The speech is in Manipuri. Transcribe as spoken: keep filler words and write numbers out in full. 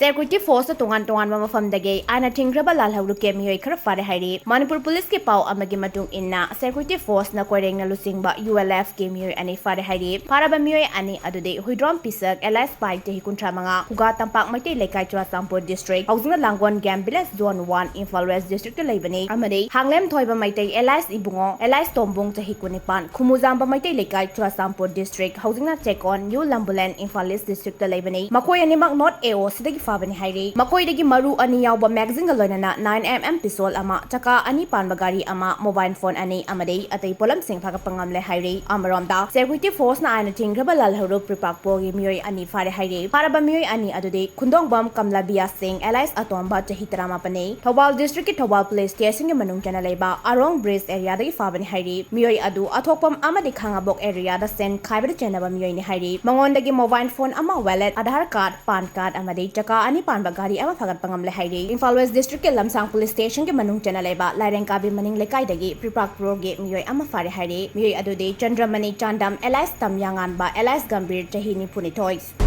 Security force ꯇꯣꯉꯥꯟ ꯇꯣꯉꯥꯟꯕ ꯃꯐꯝꯗꯒꯤ ꯑꯥꯏꯟꯅ ꯊꯤꯡꯈ꯭ꯔꯕ ꯂꯥꯜꯍꯧꯂꯨꯞꯀꯤ ꯃꯤꯑꯣꯏ ꯈꯔ ꯐꯥꯔꯦ ꯍꯥꯏꯔꯤ꯫ ꯃꯅꯤꯄꯨꯔ ꯄꯨꯂꯤꯁꯀꯤ ꯄꯥꯎ ꯑꯃꯒꯤ ꯃꯇꯨꯡ ꯏꯟꯅ, security force ꯅ ꯀꯣꯏꯔꯦꯡꯅ ꯂꯨꯆꯤꯡꯕ ULF ꯀꯤ ꯃꯤꯑꯣꯏ ꯑꯅꯤ ꯐꯥꯔꯦ ꯍꯥꯏꯔꯤ꯫ ꯐꯥꯔꯕ ꯃꯤꯑꯣꯏ ꯑꯅꯤ ꯑꯗꯨꯗꯤ ꯍꯨꯏꯗ꯭ꯔꯣꯝ ꯄꯤꯁꯛ alias ꯄꯥꯏꯛ, ꯆꯍꯤ ꯀꯨꯟꯊ꯭ꯔꯥ ꯃꯉꯥ, ꯈꯨꯒꯥ ꯇꯝꯄꯥꯛ ꯃꯩꯇꯩ ꯂꯩꯀꯥꯏ, ꯆꯨꯔꯥꯆꯥꯟꯄꯨꯔ district, ꯍꯧꯖꯤꯛꯅ ꯂꯥꯡꯒꯣꯜ game village zone one, Imphal West district ꯇ ꯂꯩꯕꯅꯤ, ꯑꯃꯗꯤ ꯍꯥꯡꯂꯦꯝ ꯊꯣꯏꯕ ꯃꯩꯇꯩ alias ꯏꯕꯨꯡꯉꯣ alias ꯇꯣꯝꯕꯨꯡ, ꯆꯍꯤ ꯀꯨꯟꯅꯤꯄꯥꯟ, ꯈꯨꯃꯨꯖꯥꯝꯕ ꯃꯩꯇꯩ ꯂꯩꯀꯥꯏ, ꯆꯨꯔꯥꯆꯥꯟꯄꯨꯔ district, ꯍꯧꯖꯤꯛꯅ ꯆꯦꯛꯀꯣꯟ, New Lambulane, Imphal East district ꯇ ꯂꯩꯕꯅꯤ꯫ ꯃꯈꯣꯏ ꯑꯅꯤꯃꯛ North AO ꯁꯤꯗꯒꯤ ꯐꯥꯕꯅꯤ ꯍꯥꯏꯔꯤ꯫ ꯃꯈꯣꯏꯗꯒꯤ ꯃꯔꯨ ꯑꯅꯤ ꯌꯥꯎꯕ magazine ꯒ ꯂꯣꯏꯅꯅ nine MM pistol ꯑꯃ, ꯆꯀꯥ ꯑꯅꯤ ꯄꯥꯟꯕ ꯒꯥꯔꯤ ꯑꯃ, mobile phone ꯑꯅꯤ ꯑꯃꯗꯤ ꯑꯇꯩ ꯄꯣꯠꯂꯝꯁꯤꯡ ꯐꯥꯒꯠꯄ ꯉꯝꯂꯦ ꯍꯥꯏꯔꯤ꯫ ꯑꯃꯔꯣꯝꯗ, security force ꯅ ꯑꯥꯏꯟꯅ ꯊꯤꯡꯈ꯭ꯔꯕ ꯂꯥꯜꯍꯧꯂꯨꯞ ꯄ꯭ꯔꯤꯄꯥꯛꯄꯣꯒꯤ ꯃꯤꯑꯣꯏ ꯑꯅꯤ ꯐꯥꯔꯦ ꯍꯥꯏꯔꯤ꯫ ꯐꯥꯔꯕ ꯃꯤꯑꯣꯏ ꯑꯅꯤ ꯑꯗꯨꯗꯤ ꯈꯨꯟꯗꯣꯡꯕꯝ ꯀꯝꯂꯥꯕꯤꯌꯥ ꯁꯤꯡ alias ꯑꯇꯣꯝꯕ, ꯆꯍꯤ ꯇꯔꯥꯃꯥꯄꯟꯅꯤ, ꯊꯧꯕꯥꯜ district ꯀꯤ ꯊꯧꯕꯥꯜ police station ꯒꯤ ꯃꯅꯨꯡ ꯆꯟꯅ ꯂꯩꯕ ꯑꯔꯣꯡ bridge area ꯗꯒꯤ ꯐꯥꯕꯅꯤ ꯍꯥꯏꯔꯤ꯫ ꯃꯤꯑꯣꯏ ꯑꯗꯨ ꯑꯊꯣꯛꯄꯝ ꯑꯃꯗꯤ ꯈꯥꯉꯕꯣꯛ area ꯗ ꯁꯦꯟ ꯈꯥꯏꯕꯗ ꯆꯦꯟꯅꯕ ꯃꯤꯑꯣꯏꯅꯤ ꯍꯥꯏꯔꯤ꯫ ꯃꯉꯣꯟꯗꯒꯤ mobile phone ꯑꯃ, wallet, Aadhaar card, PAN card ꯑꯃꯗꯤ ꯆꯀꯥ ꯑꯅꯤ ꯄꯥꯟꯕ ꯒꯥꯔꯤ ꯑꯃ ꯐꯥꯒꯠꯄ ꯉꯝꯂꯦ ꯍꯥꯏꯔꯤ꯫ ꯏꯝꯐꯥꯜ West district ꯀꯤ ꯂꯝꯁꯥꯡ police station ꯒꯤ ꯃꯅꯨꯡ ꯆꯟꯅ ꯂꯩꯕ ꯂꯥꯏꯔꯦꯡꯀꯥꯕꯤ ꯃꯅꯤꯡ ꯂꯩꯀꯥꯏꯗꯒꯤ ꯄ꯭ꯔꯤꯄꯥꯛꯄꯣꯒꯤ ꯃꯤꯑꯣꯏ ꯑꯃ ꯐꯥꯔꯦ ꯍꯥꯏꯔꯤ꯫ ꯃꯤꯑꯣꯏ ꯑꯗꯨꯗꯤ ꯆꯟꯗ꯭ꯔꯃꯅꯤ ꯆꯥꯟꯗꯝ alias ꯇꯝꯌꯥꯉꯥꯟꯕ alias ꯒꯝꯚꯤꯔ, ꯆꯍꯤ ꯅꯤꯐꯨꯅꯤꯊꯣꯏ꯫